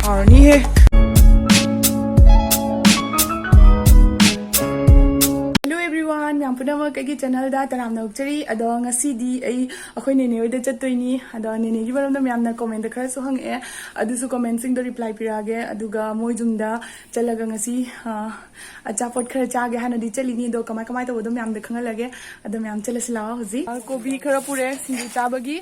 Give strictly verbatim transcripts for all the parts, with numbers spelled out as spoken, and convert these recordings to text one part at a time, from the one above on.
ꯍꯥꯎꯔꯅꯤꯍꯦ꯫ Hello everyone, ꯃꯌꯥꯝ ꯄꯨꯝꯅꯃꯛ ꯑꯩꯒꯤ channelꯗ ꯇꯔꯥꯝꯅ ꯑꯣꯛꯆꯔꯤ꯫ ꯑꯗꯣ ꯉꯁꯤꯗꯤ ꯑꯩ ꯑꯩꯈꯣꯏ ꯅꯦꯅꯦ ꯍꯣꯏꯗ ꯆꯠꯇꯣꯏꯅꯤ꯫ ꯑꯗꯣ ꯅꯦꯅꯦꯒꯤ ꯃꯔꯝꯗ ꯃꯌꯥꯝꯅ commentꯗ ꯈꯔꯁꯨ ꯍꯪꯉꯛꯑꯦ, ꯑꯗꯨꯁꯨ commentꯁꯤꯡꯗꯣ reply ꯄꯤꯔꯛꯑꯒꯦ꯫ ꯑꯗꯨꯒ ꯃꯣꯏ ꯌꯨꯝꯗ ꯆꯠꯂꯒ ꯉꯁꯤ, ꯑ, ꯑꯆꯥꯄꯣꯠ ꯈꯔ ꯆꯥꯒꯦ ꯍꯥꯏꯅꯗꯤ ꯆꯠꯂꯤꯅꯤ꯫ ꯑꯗꯣ ꯀꯃꯥꯏ ꯀꯃꯥꯏ ꯇꯧꯕꯗꯣ ꯃꯌꯥꯝꯗ ꯈꯪꯍꯜꯂꯒꯦ꯫ ꯑꯗꯣ ꯃꯌꯥꯝ ꯆꯠꯂꯁꯤ ꯂꯥꯛꯑꯣ ꯍꯧꯖꯤꯛ꯫ ꯑ, ꯀꯣꯕꯤ ꯈꯔ ꯄꯨꯔꯦ ꯁꯤꯡꯖꯨ ꯆꯥꯕꯒꯤ꯫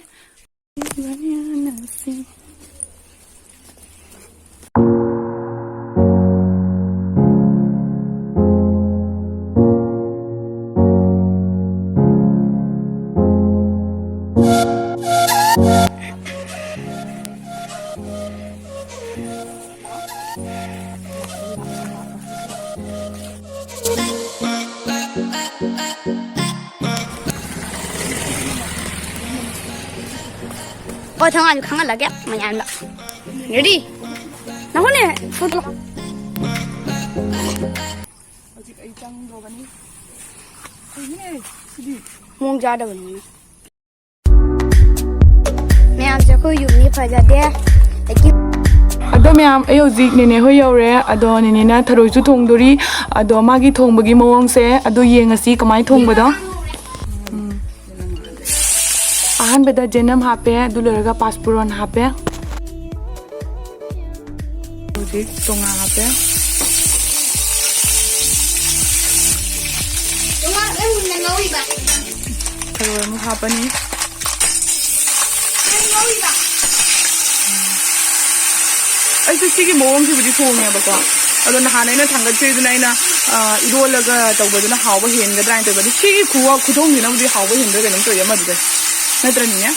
ꯍꯣꯏ, ꯊꯣꯡꯒꯥꯟꯁꯨ ꯈꯪꯍꯜꯂꯒꯦ ꯃꯌꯥꯝꯗ꯫ Ready? ꯅꯈꯣꯏꯅꯦ, ꯐꯣꯇꯣ꯫ ꯍꯧꯖꯤꯛ ꯑꯩ ꯆꯪꯗ꯭ꯔꯣꯕꯅꯤ꯫ ꯀꯩꯅꯣꯅꯦ ꯁꯤꯗꯤ? ꯃꯑꯣꯡ ꯆꯥꯗꯕꯅꯤꯅ꯫ ꯃꯌꯥꯝꯁꯦ ꯑꯩꯈꯣꯏ ꯌꯨꯝꯅꯤ ꯐꯖꯗꯦ꯫ ꯑꯗꯒꯤ ꯑꯗꯣ ꯃꯌꯥꯝ, ꯑꯩ ꯍꯧꯖꯤꯛ ꯅꯦꯅꯦ ꯍꯣꯏ ꯌꯧꯔꯦ꯫ ꯑꯗꯣ ꯅꯦꯅꯦꯅ ꯊꯔꯣꯏꯁꯨ ꯊꯣꯡꯗꯣꯔꯤ꯫ ꯑꯗꯣ ꯃꯥꯒꯤ ꯊꯣꯡꯕꯒꯤ ꯃꯑꯣꯡꯁꯦ ꯑꯗꯨ ꯌꯦꯡꯉꯁꯤ ꯀꯃꯥꯏꯅ ꯊꯣꯡꯕꯗꯣ꯫ ꯎꯝ꯫ ꯑꯍꯥꯟꯕꯗ ꯖꯦꯅꯝ ꯍꯥꯞꯄꯦ, ꯑꯗꯨ ꯂꯣꯏꯔꯒ ꯄꯥꯁꯄꯨꯔꯣꯟ ꯍꯥꯞꯄꯦ꯫ ꯍꯧꯖꯤꯛ ꯇꯣꯉꯥ ꯍꯥꯞꯄꯦ꯫ ꯇꯣꯉꯥ ꯂꯣꯏ ꯃꯨꯟꯅ ꯉꯧꯔꯤꯕ꯫ ꯊꯔꯣꯏ ꯑꯃꯨꯛ ꯍꯥꯞꯄꯅꯤ꯫ ꯂꯣꯏ ꯉꯧꯔꯤꯕ꯫ ꯑꯩꯁꯨ ꯁꯤꯒꯤ ꯃꯑꯣꯡꯁꯤꯕꯨꯗꯤ ꯊꯣꯡꯉꯦꯕꯀꯣ꯫ ꯑꯗꯣ ꯅꯍꯥꯟ ꯑꯩꯅ ꯊꯥꯡꯒꯠꯈ꯭ꯔꯤꯗꯨꯅ ꯑꯩꯅ, ꯑ, ꯏꯔꯣꯜꯂꯒ ꯇꯧꯕꯗꯨꯅ ꯍꯥꯎꯕ ꯍꯦꯟꯒꯗ꯭ꯔꯥ ꯍꯥꯏꯅ ꯇꯧꯕ꯫ ꯑꯗꯣ ꯁꯤꯒꯤ ꯈꯨꯋꯥ-, ꯈꯨꯊꯣꯡꯁꯤꯅꯕꯨꯗꯤ ꯍꯥꯎꯕ ꯍꯦꯟꯕ꯭ꯔꯥ ꯀꯩꯅꯣꯝ ꯇꯧꯋꯤ ꯑꯃꯗꯨꯗ꯫ ꯅꯠꯇ꯭ꯔꯅꯤꯅꯦ?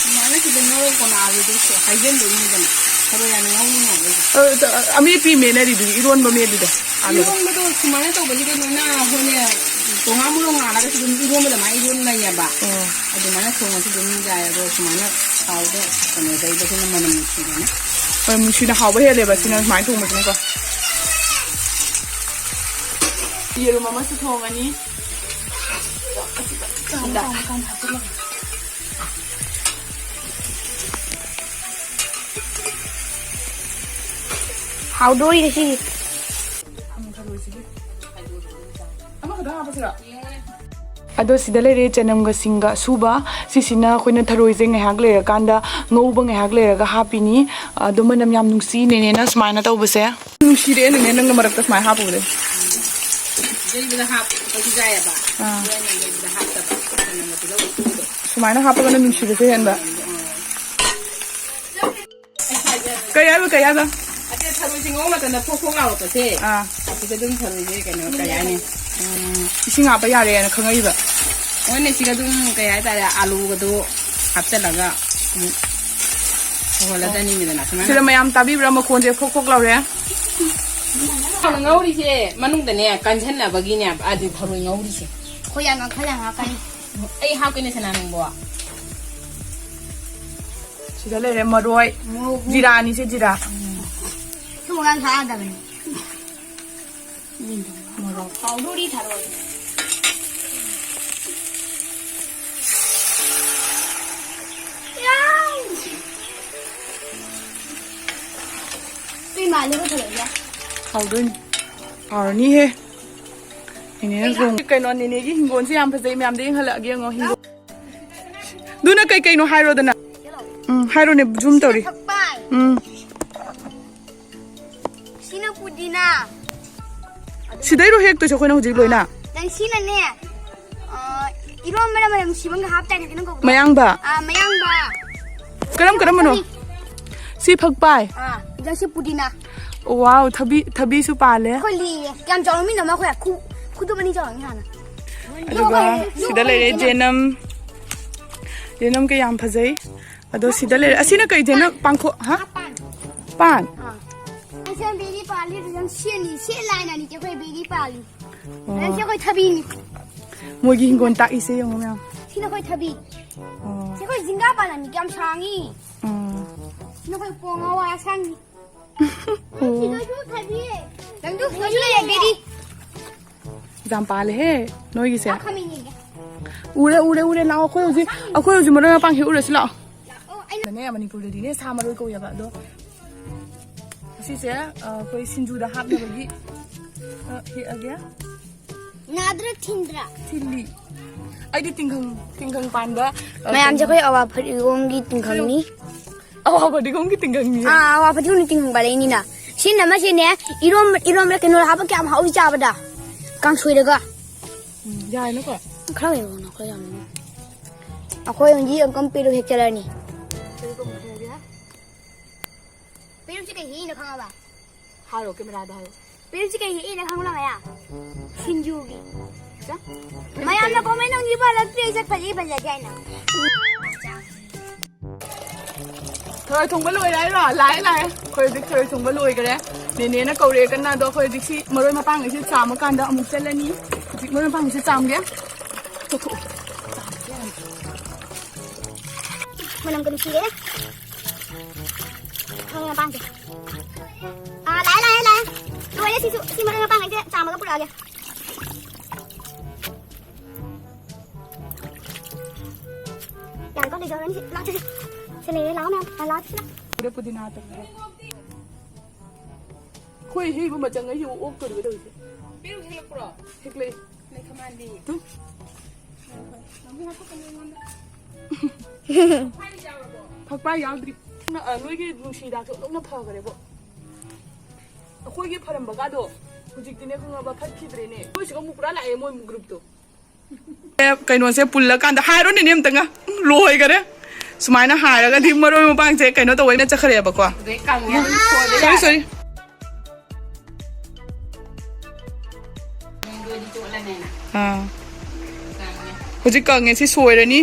ꯁꯨꯃꯥꯏꯅ ꯈꯤꯇꯪ ꯉꯧꯔ ꯀꯣꯟꯅ ꯑꯂꯨꯗꯨ ꯍꯩꯖꯤꯟꯗꯣꯏꯅꯤꯗꯅ꯫ ꯊꯔꯣꯏ ꯍꯥꯟꯅ ꯉꯧꯔꯤꯉꯩꯗ꯫ ꯑ, ꯑ, ꯑꯃꯦꯠꯄꯤ ꯃꯦꯠꯅꯔꯤꯗꯨꯗꯤ, ꯏꯔꯣꯟꯕ ꯃꯦꯠꯂꯤꯗꯣ꯫ ꯑꯂꯨꯗꯣ꯫ ꯏꯔꯣꯟꯕꯗꯣ ꯁꯨꯃꯥꯏꯅ ꯇꯧꯕꯁꯤꯗ ꯂꯣꯏꯅ ꯑꯩꯈꯣꯏꯅ ꯇꯣꯉꯥꯟ ꯃꯣꯔꯣꯛ ꯉꯥꯜꯂꯒꯁꯨ ꯑꯗꯨꯝ ꯏꯔꯣꯟꯕ ꯑꯗꯨꯃꯥꯏꯅ ꯏꯔꯣꯟꯅꯩꯌꯦꯕ꯫ ꯑꯣ꯫ ꯑꯗꯨꯃꯥꯏꯅ ꯊꯣꯡꯉꯁꯨ ꯑꯗꯨꯝ ꯌꯥꯏ, ꯑꯗꯣ ꯁꯨꯃꯥꯏꯅ ꯊꯥꯎꯗ ꯀꯩꯅꯣ ꯇꯧꯕꯁꯤꯅ ꯃꯅꯝ ꯅꯨꯡꯁꯤꯕꯅꯦ꯫ ꯃꯅꯝ ꯅꯨꯡꯁꯤꯅ ꯍꯥꯎꯕ ꯍꯦꯜꯂꯦꯕ ꯁꯤꯅ ꯁꯨꯃꯥꯏꯅ ꯊꯣꯡꯕꯁꯤꯅꯀꯣ꯫ ꯌꯦꯔꯨꯝ ꯑꯃꯁꯨ ꯊꯣꯡꯉꯅꯤ꯫ ꯆꯥꯃ, ꯆꯥꯃ, ꯆꯥꯃ ꯍꯥꯞꯆꯤꯜꯂꯒ꯫ ꯍꯥꯎꯗꯣꯔꯤ ꯉꯁꯤꯗꯤ꯫ ꯑꯗꯣ ꯁꯤꯗ ꯂꯩꯔꯦ ꯆꯅꯝꯒ ꯁꯤꯡꯒ ꯑꯁꯨꯕ꯫ ꯁꯤꯁꯤꯅ ꯑꯩꯈꯣꯏꯅ ꯊꯔꯣꯏꯁꯦ ꯉꯥꯏꯍꯥꯛ ꯂꯩꯔꯀꯥꯟꯗ ꯉꯧꯕ ꯉꯥꯏꯍꯥꯛ ꯂꯩꯔꯒ ꯍꯥꯞꯄꯤꯅꯤ꯫ ꯑꯗꯣ ꯃꯅꯝ ꯌꯥꯝ ꯅꯨꯡꯁꯤ ꯅꯦꯅꯦꯅ ꯁꯨꯃꯥꯏꯅ ꯇꯧꯕꯁꯦ꯫ ꯅꯨꯡꯁꯤꯔꯦ ꯅꯦꯅꯦ ꯅꯪꯅ ꯃꯔꯛꯇ ꯁꯨꯃꯥꯏꯅ ꯍꯥꯞꯄꯨꯕꯗꯤ꯫ ꯌꯩꯕꯗ ꯍꯥꯞꯄꯁꯨ ꯌꯥꯏꯑꯕ꯫ ꯑꯥ꯫ ꯌꯩꯕꯗ ꯍꯥꯞꯇꯕ꯫ ꯁꯨꯃꯥꯏꯅ ꯍꯥꯞꯄꯒꯅ ꯅꯨꯡꯁꯤꯕꯁꯦ ꯍꯦꯟꯕ꯫ ꯀꯩ ꯍꯥꯏꯕ, ꯀꯩ ꯍꯥꯏꯕ? ꯑꯗ ꯊꯔꯣꯏꯁꯦ ꯉꯧ ꯃꯇꯝꯗ ꯐꯣꯛ ꯐꯣꯛ ꯂꯥꯎꯔꯛꯄꯁꯦ꯫ ꯑꯥ꯫ ꯑꯁꯤꯗ ꯑꯗꯨꯝ ꯊꯔꯣꯏꯁꯦ ꯀꯩꯅꯣ ꯀꯩ ꯍꯥꯏꯅꯤ? ꯎꯝ, ꯏꯁꯤꯡ ꯍꯥꯞꯄ ꯌꯥꯔꯦꯅ ꯈꯪꯉꯛꯏꯕ꯫ ꯃꯣꯏꯅ ꯁꯤꯒ ꯑꯗꯨꯝ ꯀꯩ ꯍꯥꯏꯇꯥꯔꯦ, ꯑꯥꯂꯨꯒꯗꯣ ꯍꯥꯞꯆꯜꯂꯒ ꯑꯃꯨꯛ ꯁꯧꯍꯜꯂꯗꯅꯤꯗꯅ ꯁꯨꯃꯥꯏꯅ꯫ ꯁꯤꯗ ꯃꯌꯥꯝ ꯇꯥꯕꯤꯕ꯭ꯔꯥ? ꯃꯈꯣꯟꯁꯦ ꯐꯣꯛ ꯐꯣꯛ ꯂꯥꯎꯔꯦ꯫ ꯉꯧꯔꯤꯁꯦ ꯃꯅꯨꯡꯗꯅꯦ ꯀꯟꯁꯟꯅꯕꯒꯤꯅꯦꯕ ꯑꯗꯨ ꯊꯔꯣꯏ ꯉꯧꯔꯤꯁꯦ꯫ ꯑꯩꯈꯣꯏ ꯌꯥꯝ ꯉꯥꯡꯈꯠ ꯌꯥꯝ ꯉꯥꯡꯉꯛꯀꯅꯤ꯫ ꯑꯩ ꯍꯥꯞꯀꯦꯅꯦ ꯁꯅꯥ ꯅꯪꯕꯣ꯫ ꯁꯤꯗ ꯂꯩꯔꯦ ꯃꯔꯣꯏ꯫ ꯃꯣꯔꯣꯛ꯫ ꯖꯤꯔꯥꯅꯤ ꯁꯤ ꯖꯤꯔꯥ꯫ ꯁꯨꯝ ꯀꯥꯟ ꯊꯥꯛꯑꯗꯕꯅꯤ꯫ ꯃꯣꯔꯣꯛ꯫ ꯍꯥꯎꯗꯣꯔꯤ ꯊꯔꯣꯏ꯫ ꯌꯥꯎ! ꯀꯩ ꯃꯥꯜꯂꯦꯕ ꯊꯔꯣꯏꯁꯦ? ꯍꯥꯎꯗꯣꯏꯅꯤ꯫ ꯍꯥꯎꯔꯅꯤꯍꯦ꯫ ꯅꯦꯅꯦꯅ ꯊꯣꯡ-, ꯀꯩꯅꯣ, ꯅꯦꯅꯦꯒꯤ ꯍꯤꯡꯒꯣꯜꯁꯦ ꯌꯥꯝ ꯐꯖꯩ, ꯃꯌꯥꯝꯗ ꯌꯦꯡꯍꯜꯂꯛꯑꯒꯦ ꯌꯦꯡꯉꯣ, ꯍꯤꯡꯒꯣꯜ꯫ ꯑꯗꯨꯅ ꯀꯩ ꯀꯩꯅꯣ ꯍꯥꯏꯔꯣꯗꯅ꯫ ꯎꯝ, ꯍꯥꯏꯔꯣꯅꯦ, zoom ꯇꯧꯔꯤ꯫ ꯐꯛꯄꯥꯏ꯫ ꯎꯝ꯫ ꯁꯤꯅ ꯄꯨꯗꯤꯅꯥ꯫ ꯁꯤꯗꯩꯔꯣ ꯍꯦꯛꯇꯣꯏꯁꯦ ꯑꯩꯈꯣꯏꯅ ꯍꯧꯖꯤꯛ ꯂꯣꯏꯅ? ꯅꯪ ꯁꯤꯅꯅꯦ, ꯑ, ꯏꯔꯣꯝꯕꯗ ꯃꯅꯝ ꯅꯨꯡꯁꯤꯕ ꯑꯃꯒ ꯍꯥꯞꯇꯥꯏꯅꯦ, ꯀꯩꯅꯣ ꯀꯧꯕꯗꯣ? ꯃꯌꯥꯡꯕ? ꯑ, ꯃꯌꯥꯡꯕ꯫ ꯀꯔꯝ ꯀꯔꯝꯕꯅꯣ? ꯊꯕꯤ꯫ ꯁꯤ ꯐꯛꯄꯥꯏ? ꯑ, ꯑꯗ ꯁꯤ ꯄꯨꯗꯤꯅꯥ꯫ ꯋꯥꯎ, ꯊꯕꯤ, ꯊꯕꯤꯁꯨ ꯄꯥꯜꯂꯦ꯫ ꯑꯩꯈꯣꯏ ꯂꯤꯌꯦ꯫ ꯀꯌꯥꯝ ꯆꯥꯎꯔꯝꯃꯤꯅꯣ ꯃꯈꯣꯏ? ꯈꯨ-, ꯈꯨꯗꯣꯝ ꯑꯅꯤ ꯆꯥꯎꯔꯝꯅꯤ ꯍꯥꯟꯅ꯫ ꯑꯗꯨꯒ ꯌꯣꯛꯑꯣ, ꯁꯤꯗ ꯂꯩꯔꯦ ꯌꯣꯛꯑꯣ, ꯖꯦꯅꯝ꯫ ꯖꯦꯅꯝ ꯀꯌꯥꯝ ꯐꯖꯩ꯫ ꯑꯗꯣ ꯁꯤꯗ ꯂꯩꯔꯦ꯫ ꯑꯁꯤꯅ ꯀꯩ ꯖꯦꯅꯝ? ꯄꯥꯡꯈꯣ-, ꯍꯥ? ꯄꯥꯟ꯫ ꯄꯥꯟ? ꯑꯥ꯫ ꯑꯁꯤꯗ ꯕꯦꯔꯤ ꯄꯥꯜꯂꯤ, ꯑꯗꯨꯗ ꯁꯤ ꯑꯅꯤ, ꯁꯤ ꯂꯥꯏꯟ ꯑꯅꯤꯁꯦ ꯑꯩꯈꯣꯏ ꯕꯦꯔꯤ ꯄꯥꯜꯂꯤ꯫ ꯑꯣ꯫ ꯑꯗ ꯁꯤ ꯑꯩꯈꯣꯏ ꯊꯕꯤꯅꯤ꯫ ꯃꯣꯏꯒꯤ ꯍꯤꯡꯒꯣꯜ ꯇꯥꯛꯏꯁꯦ ꯌꯦꯡꯉꯣ ꯃꯌꯥꯝ꯫ ꯁꯤꯅ ꯑꯩꯈꯣꯏ ꯊꯕꯤ꯫ ꯑꯣ꯫ ꯁꯤ ꯑꯩꯈꯣꯏ ꯖꯤꯡꯒꯥ ꯄꯥꯜꯂꯝꯃꯤ, ꯀꯌꯥꯝ ꯁꯥꯡꯉꯤ꯫ ꯑꯣ꯫ ꯁꯤꯅ ꯑꯩꯈꯣꯏ ꯄꯣꯡ ꯍꯋꯥꯏ ꯑꯁꯥꯡꯕꯤ꯫ ꯑꯣ꯫ ꯁꯤꯗꯁꯨ ꯊꯕꯤ꯫ ꯅꯪꯁꯨ ꯁꯤꯗꯁꯨ ꯂꯩꯔꯦ, ꯕꯦꯔꯤ꯫ ꯌꯥꯝ ꯄꯥꯜꯂꯦꯍꯦ ꯅꯣꯏꯒꯤꯁꯦ꯫ ꯂꯥꯛꯈ꯭ꯔꯃꯤꯅꯦ꯫ ꯎꯔꯦ, ꯎꯔꯦ, ꯎꯔꯦ꯫ ꯂꯥꯛꯑꯣ, ꯑꯩꯈꯣꯏ ꯍꯧꯖꯤꯛ, ꯑꯩꯈꯣꯏ ꯍꯧꯖꯤꯛ ꯃꯔꯣꯏ ꯃꯄꯥꯡ ꯍꯦꯛ ꯎꯔꯁꯤ ꯂꯥꯛꯑꯣ꯫ ꯂꯥꯛꯑꯣ, ꯑꯩꯅ ꯅꯦ, ꯃꯅꯤꯄꯨꯔꯗꯗꯤꯅꯦ ꯁꯥ ꯃꯔꯣꯏ ꯀꯧꯋꯦꯕ, ꯑꯗꯣ ꯁꯤꯁꯦ ꯑ, ꯑꯩꯈꯣꯏ ꯁꯤꯡꯖꯨꯗ ꯍꯥꯞꯅꯕꯒꯤ ꯑ, ꯍꯦꯛꯑꯒꯦ꯫ ꯅꯥꯗ꯭ꯔꯥ ꯊꯤꯟꯗ꯭ꯔꯥ? ꯊꯤꯜꯂꯤ꯫ ꯑꯩꯗꯤ ꯇꯤꯡꯈꯪ ꯇꯤꯡꯈꯪ ꯄꯥꯟꯕ ꯑ, ꯃꯌꯥꯝꯁꯦ ꯀꯩꯅꯣ ꯑꯩꯈꯣꯏ ꯑꯋꯥ ꯐꯗꯤꯒꯣꯝꯒꯤ ꯇꯤꯡꯈꯪꯅꯤ꯫ ꯑꯋꯥ ꯐꯗꯤꯒꯣꯝꯒꯤ ꯇꯤꯡꯈꯪꯅꯤ꯫ ꯑꯥ, ꯑꯋꯥ ꯐꯗꯤꯒꯣꯝꯒꯤ ꯇꯤꯡꯈꯪ ꯄꯥꯜꯂꯛꯏꯅꯤꯅ꯫ ꯁꯤꯅ ꯑꯃ ꯁꯤꯅꯦ꯫ ꯏꯔꯣꯝ ꯏꯔꯣꯝꯕꯗ ꯀꯩꯅꯣ ꯍꯥꯞꯄ ꯀꯌꯥꯝ ꯍꯥꯎꯏ ꯆꯥꯕꯗ꯫ ꯀꯥꯡꯁꯣꯏꯗꯒ꯫ ꯎꯝ, ꯌꯥꯏꯅꯀꯣ꯫ ꯈꯔ ꯂꯩꯔꯣ ꯅꯈꯣꯏ ꯌꯥꯝ꯫ ꯑꯩꯈꯣꯏ ꯍꯧꯖꯤꯛ ꯑꯪꯀꯝ ꯄꯦꯔꯨꯛ ꯍꯦꯛ ꯆꯠꯂꯅꯤ꯫ ꯄꯦꯔꯨꯛꯁꯤ ꯀꯩ ꯍꯦꯛꯏꯅꯣ ꯈꯪꯉꯕ? ꯍꯥꯏꯔꯣ, ꯀꯦꯃꯦꯔꯥꯗ ꯍꯥꯏꯔꯣ꯫ ꯄꯦꯔꯨꯛꯁꯤ ꯀꯩ ꯍꯦꯛꯏꯅꯣ ꯈꯪꯕ꯭ꯔꯥ ꯃꯌꯥꯝ? ꯁꯤꯡꯖꯨꯒꯤ꯫ ꯆꯥ꯫ ꯃꯌꯥꯝꯅ ꯀꯣꯃꯦꯟ ꯅꯪꯒꯤ ꯄꯥꯜꯂꯛꯇ꯭ꯔꯦ, ꯁꯛ ꯐꯖꯩ ꯐꯖꯗꯦ ꯍꯥꯏꯅ꯫ ꯊꯔꯣꯏ ꯊꯣꯡꯕ ꯂꯣꯏꯔꯦ ꯍꯥꯏꯔꯣ? ꯂꯥꯛꯑꯦ, ꯂꯥꯛꯑꯦ꯫ ꯑꯩꯈꯣꯏ ꯍꯧꯖꯤꯛ ꯊꯔꯣꯏ ꯊꯣꯡꯕ ꯂꯣꯏꯈꯔꯦ꯫ ꯅꯦꯅꯦꯅ ꯀꯧꯔꯛꯑꯦ ꯀꯟꯅ꯫ ꯑꯗꯣ ꯑꯩꯈꯣꯏ ꯍꯧꯖꯤꯛ ꯁꯤ ꯃꯔꯣꯏ ꯃꯄꯥꯡꯒꯩꯁꯤ ꯆꯥꯝꯃ ꯀꯥꯟꯗ ꯑꯃꯨꯛ ꯆꯠꯂꯅꯤ꯫ ꯍꯧꯖꯤꯛ ꯃꯔꯣꯏ ꯃꯄꯥꯡꯒꯩꯁꯤ ꯆꯥꯝꯒꯦ꯫ ꯆꯠꯊꯣꯛꯑꯣ꯫ ꯃꯅꯝꯒ ꯅꯨꯡꯁꯤꯔꯦ꯫ ꯃꯔꯣꯏ ꯃꯄꯥꯡꯁꯦ꯫ ꯑꯥ, ꯂꯥꯛꯑꯦ, ꯂꯥꯛꯑꯦ, ꯂꯥꯛꯑꯦ꯫ ꯂꯣꯏꯔꯦ ꯁꯤꯁꯨ꯫ ꯁꯤ ꯃꯔꯣꯏ ꯃꯄꯥꯡꯒꯩꯁꯦ ꯆꯥꯝꯃꯒ ꯄꯨꯔꯛꯑꯒꯦ꯫ ꯌꯥꯔꯦꯀꯣ, ꯂꯩꯖꯔꯅꯤ ꯁꯤ꯫ ꯂꯥꯛꯑꯣ, ꯁꯤ, ꯁꯤ꯫ ꯁꯤ ꯂꯩꯔꯦ, ꯂꯥꯛꯑꯣ ꯃꯌꯥꯝ꯫ ꯑꯥ, ꯂꯥꯛꯑꯣ, ꯁꯤ ꯂꯥꯛꯑꯣ꯫ ꯄꯨꯗꯤꯅꯥ ꯇꯧꯔꯦ꯫ ꯑꯩꯈꯣꯏ ꯍꯦꯛꯏꯕ ꯃꯆꯪꯈꯩꯁꯤꯕꯨ ꯑꯣꯛꯇꯣꯔꯤꯕ ꯇꯧꯔꯤꯁꯦ꯫ ꯄꯦꯔꯨꯛ ꯍꯦꯛꯂꯛꯄ꯭ꯔꯣ? ꯍꯦꯛꯂꯛꯑꯦ꯫ ꯂꯩꯈꯃꯥꯟꯗꯤ꯫ ꯇꯨ꯫ ꯐꯛꯄꯥꯏ ꯌꯥꯎꯗ꯭ꯔꯤ꯫ ꯅ-, ꯑ, ꯅꯣꯏꯒꯤ ꯅꯨꯡꯁꯤ ꯍꯤꯗꯥꯛꯁꯨ ꯑꯣꯟꯊꯣꯛꯅ ꯐꯈꯔꯦꯕꯣ꯫ ꯑꯩꯈꯣꯏꯒꯤ ꯐꯔꯝꯕꯒꯗꯣ ꯍꯧꯖꯤꯛꯇꯤꯅꯦ ꯈꯪꯉꯕ ꯐꯠꯈꯤꯗ꯭ꯔꯦꯅꯦ꯫ ꯑꯩꯈꯣꯏꯁꯤꯒ ꯑꯃꯨꯛ ꯄꯨꯔꯥ ꯂꯥꯛꯑꯦ ꯃꯣꯏ group ꯇꯣ꯫ ꯑꯦ, ꯀꯩꯅꯣꯁꯦ ꯄꯨꯜꯂꯀꯥꯟꯗ ꯍꯥꯏꯔꯣꯅꯦ ꯅꯦꯝꯇꯪꯒ꯫ ꯂꯣꯏꯈꯔꯦ꯫ ꯁꯨꯃꯥꯏꯅ ꯍꯥꯏꯔꯒꯗꯤ ꯃꯔꯣꯏ ꯃꯄꯥꯡꯁꯦ ꯀꯩꯅꯣ ꯇꯧꯕꯩꯅ ꯆꯠꯈ꯭ꯔꯦꯕꯀꯣ꯫ ꯑꯗꯩ ꯀꯪꯉꯦ ꯑꯗꯨꯝ ꯁꯣꯏꯔꯦ꯫ Sorry, sorry꯫ ꯃꯤꯡꯗꯣꯗꯤ ꯆꯣꯠꯂꯅꯦꯅ꯫ ꯑꯥ꯫ ꯀꯪꯉꯦ꯫ ꯍꯧꯖꯤꯛ ꯀꯪꯉꯦ, ꯁꯤ ꯁꯣꯏꯔꯅꯤ꯫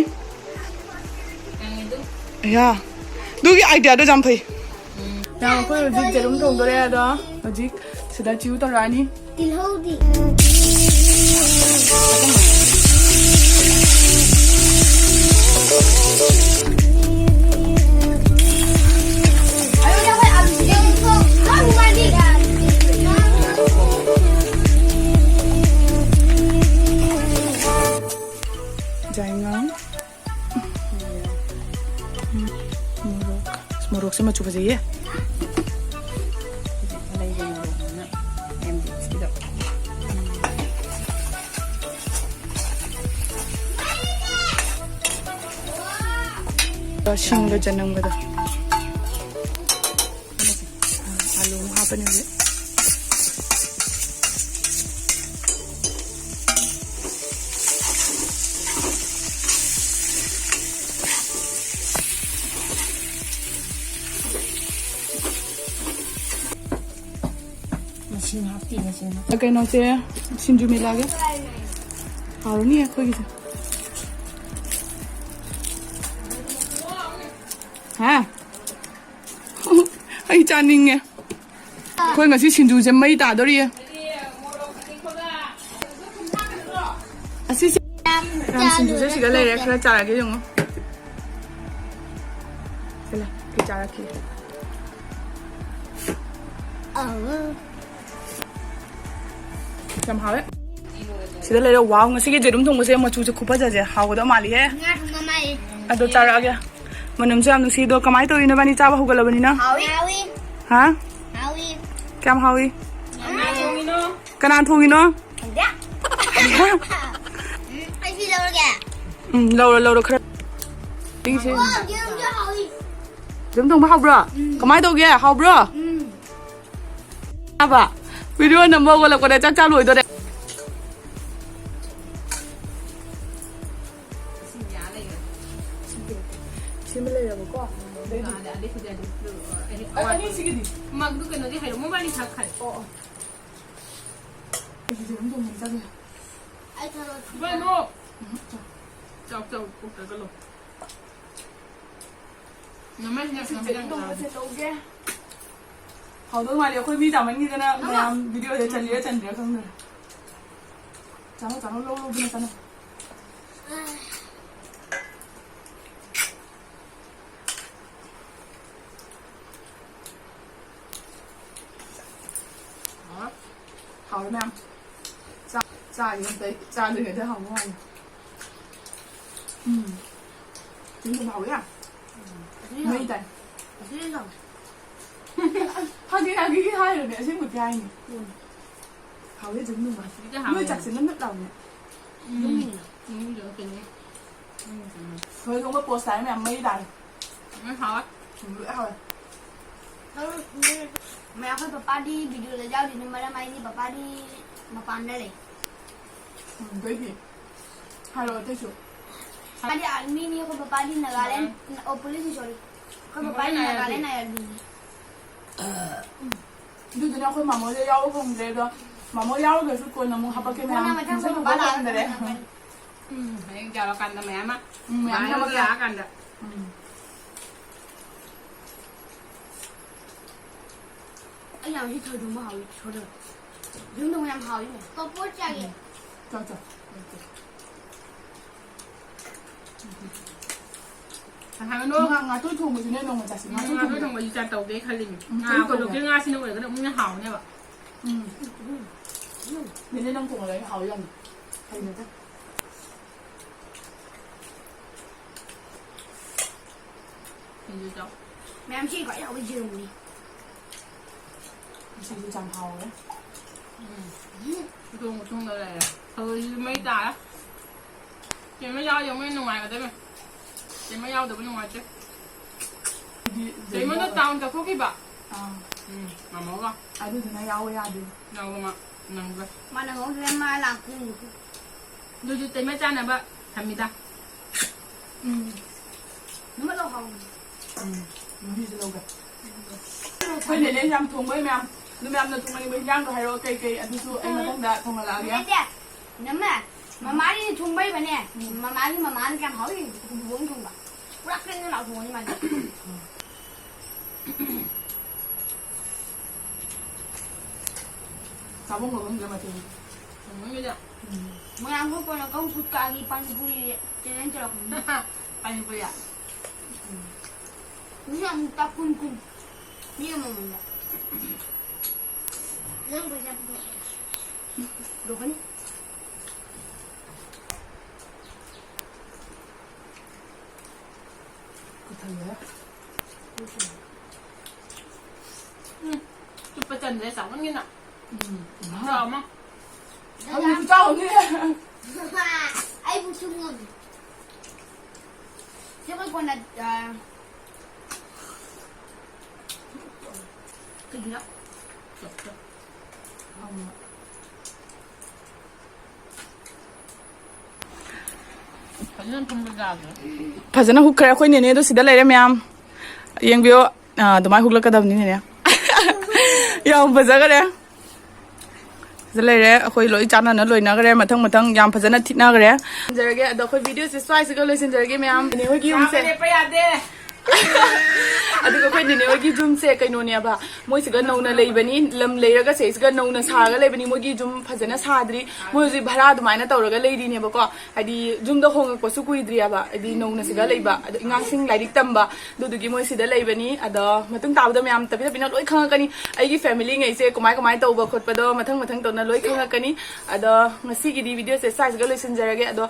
ꯀꯪꯉꯦ ꯑꯗꯨꯝ꯫ ꯑꯌꯥ꯫ ꯑꯗꯨꯒꯤ idea ꯗꯣ ꯌꯥꯝ ꯐꯩ꯫ ꯎꯝ꯫ ꯌꯥꯝ, ꯑꯩꯈꯣꯏ ꯍꯧꯖꯤꯛ ꯌꯦꯔꯨꯝ ꯊꯣꯡꯗꯣꯔꯦ ꯑꯗꯣ꯫ ꯍꯧꯖꯤꯛ ꯁꯤꯗ ꯆꯤꯎ ꯇꯧꯔꯛꯑꯅꯤ꯫ ꯇꯤꯜꯍꯧꯗꯤ꯫ ꯌꯥꯏꯉꯪ꯫ ꯎꯝ, ꯃꯣꯔꯣꯛ꯫ ꯑꯁ, ꯃꯣꯔꯣꯛꯁꯦ ꯃꯆꯨ ꯐꯖꯩꯌꯦ꯫ ꯁꯤꯡꯒ ꯆꯅꯝꯒꯗꯣ꯫ ꯑꯥꯂꯨ ꯑꯃꯨꯛ ꯍꯥꯞꯄꯅꯤ ꯍꯧꯖꯤꯛ꯫ ꯃꯁꯤꯡ ꯍꯥꯞꯇꯦ, ꯃꯁꯤꯡ ꯍꯥꯞꯇꯦ꯫ ꯀꯩꯅꯣꯁꯦ, ꯁꯤꯡꯖꯨ ꯃꯦꯠꯂꯛꯑꯒꯦ꯫ ꯍꯥꯎꯔꯅꯤ ꯑꯩꯈꯣꯏꯒꯤꯁꯦ꯫ ꯍꯥ? ꯑꯩ ꯆꯥꯅꯤꯡꯉꯦ꯫ ꯑꯩꯈꯣꯏ ꯉꯁꯤ ꯁꯤꯡꯖꯨꯁꯦ ꯃꯩ ꯇꯥꯗꯣꯔꯤꯌꯦ꯫ ꯑꯁꯤꯁꯦ ꯌꯥꯝ ꯁꯤꯡꯖꯨꯁꯦ ꯁꯤꯗ ꯂꯩꯔꯦ, ꯈꯔ ꯆꯥꯔꯒꯦ ꯌꯦꯡꯉꯣ꯫ ꯁꯤꯂ, ꯀꯩ ꯆꯥꯔꯛꯈꯤ? ꯑꯧ꯫ ꯌꯥꯝ ꯍꯥꯎꯋꯦ꯫ ꯁꯤꯗ ꯂꯩꯔꯦ꯫ ꯋꯥꯎ, ꯉꯁꯤꯒꯤ ꯌꯦꯔꯨꯝ ꯊꯣꯡꯕꯁꯦ ꯃꯆꯨꯁꯦ ꯈꯨꯐꯖꯁꯦ ꯍꯥꯎꯒꯗꯧ ꯃꯥꯜꯂꯤꯍꯦ꯫ ꯉꯥ ꯊꯣꯡꯕ ꯃꯥꯜꯂꯤ꯫ ꯑꯗꯣ ꯆꯥꯔꯛꯑꯒꯦ꯫ ꯃꯅꯝꯁꯨ ꯌꯥꯝ ꯅꯨꯡꯁꯤꯗꯣ꯫ ꯀꯃꯥꯏꯅ ꯇꯧꯔꯤ ꯅꯕꯥꯅꯤ ꯆꯥꯕ ꯍꯧꯒꯠꯂꯕꯅꯤꯅ? ꯍꯥꯎꯋꯤ꯫ ꯍꯥ? ꯍꯥꯎꯋꯤ꯫ ꯀꯌꯥꯝ ꯍꯥꯎꯏ? ꯌꯥꯝ ꯍꯥꯎꯋꯤ꯫ ꯀꯅꯥꯅ ꯊꯣꯡꯉꯤꯅꯣ? ꯈꯪꯗꯦ꯫ ꯎꯝ, ꯑꯩ ꯁꯤ ꯂꯧꯔꯒꯦ꯫ ꯎꯝ, ꯂꯧꯔꯣ, ꯂꯧꯔꯣ, ꯈꯔ꯫ ꯁꯤꯒꯤꯁꯦ꯫ ꯋꯥ, ꯌꯦꯔꯨꯝꯁꯦ ꯍꯥꯎꯋꯤ꯫ ꯌꯦꯔꯨꯝ ꯊꯣꯡꯕ ꯍꯥꯎꯕ꯭ꯔꯣ? ꯎꯝ꯫ ꯀꯃꯥꯏꯅ ꯇꯧꯒꯦ? ꯍꯥꯎꯕ꯭ꯔꯣ? ꯎꯝ꯫ ꯆꯥꯕ꯫ ꯚꯤꯗꯤꯑꯣ ꯅꯝꯕ ꯍꯧꯒꯠꯂꯛꯄꯗ ꯆꯥꯛ ꯆꯥ ꯂꯣꯏꯗꯣꯔꯦ꯫ ꯁꯤꯃ ꯂꯩꯔꯕꯀꯣ꯫ ꯑꯗꯩꯗꯤ ꯑꯅꯤꯁꯤꯒꯤꯗꯤ? ꯃꯥ ꯑꯗꯨ ꯀꯩꯅꯣꯗꯤ ꯍꯩꯔꯣ, ꯃꯣꯕꯥꯏꯜ ꯊꯛꯈ꯭ꯔꯦ꯫ ꯑꯣ, ꯑꯣ꯫ ꯑꯩꯁꯨ ꯌꯦꯔꯨꯝ ꯊꯣꯡꯕ ꯑꯃ ꯆꯥꯒꯦ꯫ ꯑꯩ ꯊꯔꯣꯏ ꯊꯣꯡꯕ꯫ ꯏꯕꯥꯏꯅꯣ! ꯎꯝ, ꯆꯥꯎ꯫ ꯆꯥꯎ, ꯆꯥꯎ, ꯀꯣꯛꯇꯒ ꯂꯣ꯫ ꯅꯃꯥꯏꯁꯤꯅ ꯁꯤ ꯌꯦꯔꯨꯝ ꯊꯣꯡꯕꯁꯦ ꯇꯧꯒꯦ꯫ ꯍꯥꯎꯗꯧ ꯃꯥꯜꯂꯤ, ꯑꯩꯈꯣꯏ ꯃꯤ ꯆꯥꯃꯟꯈꯤꯗꯅ ꯃꯌꯥꯝ ꯚꯤꯗꯤꯑꯣꯗ ꯆꯜꯂꯤꯔ ꯆꯟꯗ꯭ꯔꯤꯔ ꯈꯪꯗ꯭ꯔꯦ꯫ ꯆꯥꯅꯧ, ꯆꯥꯅꯧ, ꯂꯧ, ꯂꯧꯗꯅ ꯆꯥꯅꯧ꯫ ꯍꯥꯎꯔꯦ ꯃꯌꯥꯝ꯫ ꯆꯥ-, ꯆꯥꯔꯤꯉꯩꯗ, ꯆꯥꯗ꯭ꯔꯤꯉꯩꯗ ꯍꯥꯎꯕ ꯃꯥꯜꯂꯦ꯫ ꯎꯝ꯫ ꯆꯤꯡꯒꯨꯝ ꯍꯥꯎꯋꯦ ꯌꯥꯝ꯫ ꯃꯩ ꯇꯥꯏ꯫ ꯍꯥꯏꯗꯤ ꯍꯥꯏꯕꯤꯒꯦ ꯍꯥꯏꯔꯨꯅꯦ, ꯑꯁꯦꯡꯕꯗꯤ ꯍꯥꯏꯅꯤ꯫ ꯎꯝ꯫ ꯍꯥꯎꯋꯦ ꯑꯗꯨꯝ ꯅꯨꯡꯉꯥꯏ꯫ ꯅꯣꯏ ꯆꯥꯛꯁꯦ ꯅꯞ ꯅꯞ ꯂꯥꯎꯅꯦ꯫ ꯎꯝ꯫ ꯎꯝ꯫ ꯊꯣꯏ ꯊꯣꯡꯕ ꯄꯣꯁ ꯇꯥꯔꯦ ꯃꯌꯥꯝ, ꯃꯩ ꯇꯥꯔꯦ꯫ ꯎꯝ, ꯍꯥꯎꯋꯦ꯫ ꯎꯝ, ꯂꯣꯏ ꯍꯥꯎꯋꯦ꯫ ꯃꯌꯥꯝ ꯑꯩꯈꯣꯏ ꯄꯄꯥꯗꯤ ꯚꯤꯗꯤꯑꯣꯗ ꯌꯥꯎꯗꯣꯏꯅꯤ, ꯃꯔꯝ ꯍꯥꯏꯗꯤ ꯄꯄꯥꯗꯤ ꯃꯄꯥꯟꯗ ꯂꯩ꯫ ꯎꯝ, ꯑꯗꯩꯗꯤ ꯍꯥꯏꯔꯛꯑꯣ ꯑꯇꯩꯁꯨ꯫ ꯄꯄꯥꯗꯤ ꯑꯥꯔꯃꯤꯅꯤ, ꯑꯩꯈꯣꯏ ꯄꯄꯥꯗꯤ ꯅꯥꯒꯥꯂꯦꯟ, ꯎꯝ꯫ ꯑꯣ, ꯄꯨꯂꯤꯁꯅꯤ, ꯁꯣꯔꯤ꯫ ꯑꯩꯈꯣꯏ ꯄꯄꯥꯗꯤ ꯅꯥꯒꯥꯂꯦꯟ ꯑꯥꯏ ꯑꯥꯔꯕꯤꯅꯤ꯫ ꯑꯗꯨꯗꯨꯅ ꯑꯩꯈꯣꯏ ꯃꯥꯃꯣꯗ ꯌꯥꯎꯕ ꯐꯪꯗ꯭ꯔꯦ, ꯑꯗꯣ ꯃꯥꯃꯣ ꯌꯥꯎꯔꯒꯁꯨ ꯀꯣꯟꯅ ꯑꯃꯨꯛ ꯍꯥꯄꯛꯀꯦ ꯃꯌꯥꯝ꯫ ꯀꯣꯟꯅ ꯃꯊꯪ ꯃꯊꯪ ꯄꯄꯥ ꯂꯥꯛꯑꯒ ꯐꯪꯗꯔꯦ꯫ ꯐꯪꯉꯛꯀꯅꯤ꯫ ꯎꯝ, ꯍꯌꯦꯡ ꯆꯥꯎꯔꯀꯥꯟꯗ ꯃꯌꯥꯝ ꯑꯃ꯫ ꯎꯝ, ꯃꯌꯥꯝ ꯃꯌꯥꯝ ꯑꯃ ꯍꯥꯄꯛꯀꯦ꯫ ꯂꯥꯛꯑꯀꯥꯟꯗ꯫ ꯎꯝ꯫ ꯑꯩ ꯌꯥꯝ ꯁꯤ ꯊꯣꯏꯗꯣꯡꯕ ꯍꯥꯎꯋꯤ, ꯁꯣꯏꯗꯅ꯫ ꯌꯨꯝꯗ ꯌꯥꯝ ꯍꯥꯎꯋꯤ꯫ ꯄꯄꯣꯔ ꯆꯥꯒꯦ꯫ ꯎꯝ꯫ ꯆꯥꯎ, ꯆꯥꯎ꯫ ꯉꯥ, ꯉꯥꯇꯣꯏ ꯊꯣꯡꯕꯁꯨꯅꯦ ꯅꯣꯡꯃ ꯆꯥꯁꯤ꯫ ꯉꯥꯇꯣꯏ ꯉꯥꯇꯣꯏ ꯊꯣꯡꯕ꯫ ꯊꯣꯡꯕꯁꯨ ꯆꯥ ꯇꯧꯒꯦ ꯈꯜꯂꯤꯅꯦ꯫ ꯎꯝ, ꯉꯥ ꯑꯩꯈꯣꯏ ꯇꯧꯒꯦ꯫ ꯂꯣꯀꯦꯜ ꯉꯥꯁꯤꯅ ꯑꯣꯏꯔꯒꯅ ꯑꯃꯨꯛꯅ ꯍꯥꯎꯅꯦꯕ꯫ ꯎꯝ꯫ ꯅꯦꯅꯦ ꯅꯪ ꯊꯣꯡꯕꯗꯣ ꯑꯩ ꯍꯥꯎ ꯌꯥꯝꯅ꯫ ꯍꯩꯅꯗꯦ꯫ ꯁꯤꯡꯖꯨ ꯆꯥꯎ꯫ ꯃꯌꯥꯝ ꯁꯤ ꯈ꯭ꯋꯥꯏ ꯍꯥꯎꯕ ꯌꯦꯔꯨꯝꯅꯤ꯫ ꯁꯤꯡꯖꯨ ꯆꯥꯝ ꯍꯥꯎꯋꯦ꯫ ꯎꯝ꯫ ꯎꯇꯣꯡ ꯎꯇꯣꯡꯗ ꯂꯩꯔꯦ꯫ ꯊꯔꯣꯏꯁꯤꯁꯨ ꯃꯩ ꯇꯥꯔꯦ꯫ ꯆꯦꯃ ꯌꯥꯎꯔꯗꯤ ꯑꯃꯨꯛ ꯍꯦꯟꯅ ꯅꯨꯡꯉꯥꯏꯒꯗꯕꯅꯦ꯫ ꯆꯦꯃ ꯌꯥꯎꯗꯕ ꯅꯨꯡꯉꯥꯏꯇꯦ꯫ ꯑꯗꯨꯗꯤ ꯆꯦꯃꯗꯣ ꯇꯥꯎꯟ ꯆꯠꯊꯣꯛꯈꯤꯕ꯫ ꯑꯥ꯫ ꯎꯝ, ꯃꯥꯃꯣꯒ꯫ ꯑꯗꯨꯗꯨꯅ ꯌꯥꯎꯕ ꯌꯥꯗꯦ꯫ ꯌꯥꯎꯕ ꯃꯥ ꯅꯪꯗ꯭ꯔꯦ꯫ ꯃꯥ ꯅꯪꯍꯧꯗ꯭ꯔꯦ, ꯃꯥ ꯂꯥꯛꯇꯣꯏꯅꯤ꯫ ꯑꯗꯨꯁꯨ ꯇꯩꯃ ꯆꯥꯅꯕ ꯊꯝꯃꯤꯗ꯫ ꯎꯝ꯫ ꯅꯨꯃꯤꯠ ꯂꯧ ꯍꯥꯎꯕꯅꯤ꯫ ꯎꯝ꯫ ꯃꯍꯤꯁꯨ ꯂꯧꯒꯦ꯫ ꯑꯩꯈꯣꯏ ꯅꯦꯅꯦ ꯌꯥꯝ ꯊꯣꯡꯕꯩ ꯃꯌꯥꯝ, ꯑꯗꯨ ꯃꯌꯥꯝꯅ ꯊꯣꯡꯍꯟꯅꯤꯡꯕ ꯍꯤꯟꯖꯥꯡꯗꯣ ꯍꯥꯏꯔꯛꯑꯣ ꯀꯩ ꯀꯩ, ꯑꯗꯨꯁꯨ ꯑꯩ ꯃꯊꯪꯗ ꯊꯣꯡꯍꯜꯂꯛꯑꯒꯦ꯫ ꯅꯠꯇꯦ, ꯅꯝꯃ, ꯃꯃꯥꯒꯤ ꯊꯣꯡꯕꯩꯕꯅꯦ, ꯎꯝ꯫ ꯃꯃꯥꯒꯤ ꯃꯃꯥꯅ ꯀꯌꯥꯝ ꯍꯥꯎꯏ ꯌꯦꯡꯉꯨ, ꯎꯕꯨꯕꯣꯡ ꯊꯣꯡꯕ꯫ ꯄꯨꯔꯥ ꯀ꯭ꯔꯦꯡ ꯀ꯭ꯔꯦꯡ ꯂꯥꯎ ꯊꯣꯡꯉꯅꯤ ꯃꯥꯗꯤ꯫ ꯆꯥꯕꯝꯒ ꯈꯪꯗ꯭ꯔꯦ ꯃꯊꯦꯜ꯫ ꯊꯣꯡꯕꯩꯗ꯫ ꯎꯝ꯫ ꯃꯌꯥꯝ ꯈꯣꯏ ꯀꯣꯟꯅ ꯀꯧ ꯐꯨꯠ ꯀꯛꯑꯒꯦ ꯄꯥꯅꯤꯄꯨꯔꯤ ꯆꯦꯂꯦꯟꯖ ꯇꯧꯔꯛꯀꯅꯤ꯫ ꯄꯥꯅꯤꯄꯨꯔꯤ꯫ ꯎꯝ꯫ ꯃꯤ ꯑꯃꯨꯛꯇ ꯀꯨꯟ ꯀꯨꯟ꯫ ꯃꯤ ꯑꯃꯃꯝꯗ꯫ ꯅꯪ ꯄꯩꯁꯥ ꯄꯨꯊꯣꯛꯑꯦ꯫ ꯄꯨꯊꯣꯛꯀꯅꯤ꯫ ꯄꯨꯊꯣꯛꯑꯦ꯫ ꯎꯝ, ꯆꯨꯞꯄ ꯆꯟꯗ꯭ꯔꯦ, ꯆꯥꯎꯃꯟꯒꯤꯅ꯫ ꯎꯝ꯫ ꯆꯥꯎꯃ꯫ ꯑꯗꯨ ꯆꯥꯎꯅꯤ꯫ ꯑꯩꯕꯨ ꯁꯨꯝ ꯉꯝꯃꯤ꯫ ꯁꯤ ꯑꯩꯈꯣꯏ ꯀꯣꯟꯅ, ꯑ, ꯐꯖꯅ ꯊꯨꯝꯕ ꯌꯥꯗ꯭ꯔꯦ꯫ ꯐꯖꯅ ꯍꯨꯛꯈ꯭ꯔꯦ ꯑꯩꯈꯣꯏ ꯅꯦꯅꯦꯗꯣ ꯁꯤꯗ ꯂꯩꯔꯦ ꯃꯌꯥꯝ꯫ ꯌꯦꯡꯕꯤꯌꯣ꯫ ꯑꯥ, ꯑꯗꯨꯃꯥꯏꯅ ꯍꯨꯛꯂꯛꯀꯗꯕꯅꯤ ꯅꯦꯅꯦ꯫ ꯌꯥꯝ ꯐꯖꯈ꯭ꯔꯦ꯫ ꯁꯤꯗ ꯂꯩꯔꯦ꯫ ꯑꯩꯈꯣꯏ ꯂꯣꯏ ꯆꯥꯟꯅꯅ ꯂꯣꯏꯅꯈ꯭ꯔꯦ꯫ ꯃꯊꯪ ꯃꯊꯪ ꯌꯥꯝ ꯐꯖꯅ ꯊꯤꯠꯅꯈ꯭ꯔꯦ꯫ ꯂꯣꯏꯁꯤꯟꯖꯔꯒꯦ꯫ ꯑꯗꯣ ꯑꯩꯈꯣꯏ ꯚꯤꯗꯤꯑꯣꯁꯦ ꯁ꯭ꯋꯥꯏꯁꯤꯒ ꯂꯣꯏꯁꯤꯟꯖꯔꯒꯦ ꯃꯌꯥꯝ꯫ ꯅꯦꯅꯦ ꯍꯣꯏꯒꯤ ꯌꯨꯝꯁꯦ꯫ ꯆꯥꯕ ꯂꯦꯞꯄ ꯌꯥꯗꯦ꯫ ꯑꯗꯨꯒ ꯑꯩꯈꯣꯏ ꯅꯦꯅꯦ ꯍꯣꯏꯒꯤ ꯌꯨꯝꯁꯦ ꯀꯩꯅꯣꯅꯦꯕ, ꯃꯣꯏꯁꯤꯒ ꯅꯧꯅ ꯂꯩꯕꯅꯤ, ꯂꯝ ꯂꯩꯔꯒ ꯁꯤꯁꯤꯒ ꯅꯧꯅ ꯁꯥꯔꯒ ꯂꯩꯕꯅꯤ꯫ ꯃꯣꯏꯒꯤ ꯌꯨꯝ ꯐꯖꯅ ꯁꯥꯗ꯭ꯔꯤ, ꯃꯣꯏ ꯍꯧꯖꯤꯛ ꯚꯔꯥ ꯑꯗꯨꯃꯥꯏꯅ ꯇꯧꯔꯒ ꯂꯩꯔꯤꯅꯦꯕꯀꯣ꯫ ꯍꯥꯏꯗꯤ ꯌꯨꯝꯗ ꯍꯣꯡꯉꯛꯄꯁꯨ ꯀꯨꯏꯗ꯭ꯔꯤꯑꯕ, ꯍꯥꯏꯗꯤ ꯅꯧꯅ ꯁꯤꯗ ꯂꯩꯕ, ꯑꯗꯣ ꯑꯉꯥꯡꯁꯤꯡ ꯂꯥꯏꯔꯤꯛ ꯇꯝꯕ, ꯑꯗꯨꯗꯨꯒꯤ ꯃꯣꯏ ꯁꯤꯗ ꯂꯩꯕꯅꯤ꯫ ꯑꯗꯣ ꯃꯇꯨꯡ ꯇꯥꯕꯗ ꯃꯌꯥꯝ ꯇꯞꯄꯤ ꯇꯞꯄꯤꯅ ꯂꯣꯏ ꯈꯪꯉꯛꯀꯅꯤ, ꯑꯩꯒꯤ ꯐꯦꯃꯤꯂꯤꯉꯩꯁꯦ ꯀꯃꯥꯏ ꯀꯃꯥꯏꯅ ꯇꯧꯕ ꯈꯣꯠꯄꯗꯣ ꯃꯊꯪ ꯃꯊꯪ ꯇꯧꯅ ꯂꯣꯏ ꯈꯪꯉꯛꯀꯅꯤ꯫ ꯑꯗꯣ ꯉꯁꯤꯒꯤꯗꯤ ꯚꯤꯗꯤꯑꯣꯁꯦ ꯁ꯭ꯋꯥꯏꯁꯤꯒ ꯂꯣꯏꯁꯤꯟꯖꯔꯒꯦ꯫ ꯑꯗꯣ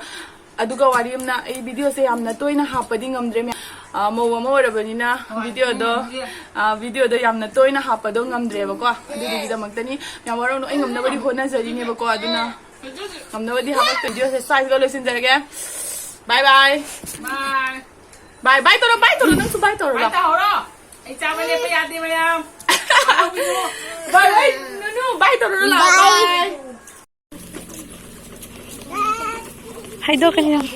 ꯑꯗꯨꯒ ꯋꯥꯔꯤ ꯑꯃꯅ, ꯑꯩ ꯚꯤꯗꯤꯑꯣꯁꯦ ꯌꯥꯝꯅ ꯇꯣꯏꯅ ꯍꯥꯞꯄꯗꯤ ꯉꯝꯗ꯭ꯔꯦ ꯃꯌꯥꯝ꯫ ꯑ, ꯃꯧ ꯑꯃ ꯑꯣꯏꯔꯕꯅꯤꯅ ꯍꯣꯏ, ꯚꯤꯗꯤꯑꯣꯗꯣ, ꯎꯝ, ꯎꯝ꯫ ꯑ, ꯚꯤꯗꯤꯑꯣꯗꯣ ꯌꯥꯝꯅ ꯇꯣꯏꯅ ꯍꯥꯞꯄꯗꯣ ꯉꯝꯗ꯭ꯔꯦꯕꯀꯣ, ꯑꯗꯨꯗꯨꯒꯤꯗꯃꯛꯇꯅꯤ꯫ ꯌꯥꯝ ꯋꯥꯔꯧꯅꯨ, ꯑꯩ ꯉꯝꯅꯕꯗꯤ ꯍꯣꯠꯅꯖꯔꯤꯅꯦꯕꯀꯣ, ꯑꯗꯨꯅ ꯉꯝꯅꯕꯗꯤ ꯍꯥꯄꯛꯇꯣꯏ꯫ ꯚꯤꯗꯤꯑꯣꯁꯦ ꯁ꯭ꯋꯥꯏꯁꯤꯒ ꯂꯣꯏꯁꯤꯟꯖꯔꯒꯦ꯫ Bye bye. Bye. Bye bye ꯇꯧꯔꯣ, bye ꯇꯧꯔꯣ, ꯅꯪꯁꯨ bye ꯇꯧꯔꯣ, bye ꯂꯥꯎ꯫ ꯇꯧꯍꯧꯔꯣ꯫ ꯑꯩ ꯆꯥꯕ ꯂꯦꯞꯄ ꯌꯥꯗꯦ ꯃꯌꯥꯝ꯫ Bye, bye, ꯅꯨꯅꯨ, bye ꯇꯧꯔꯣ, ꯂꯥꯎ꯫ Bye. Bye. ꯍꯥꯏꯗꯣꯛꯀꯅꯤ ꯅꯪ꯫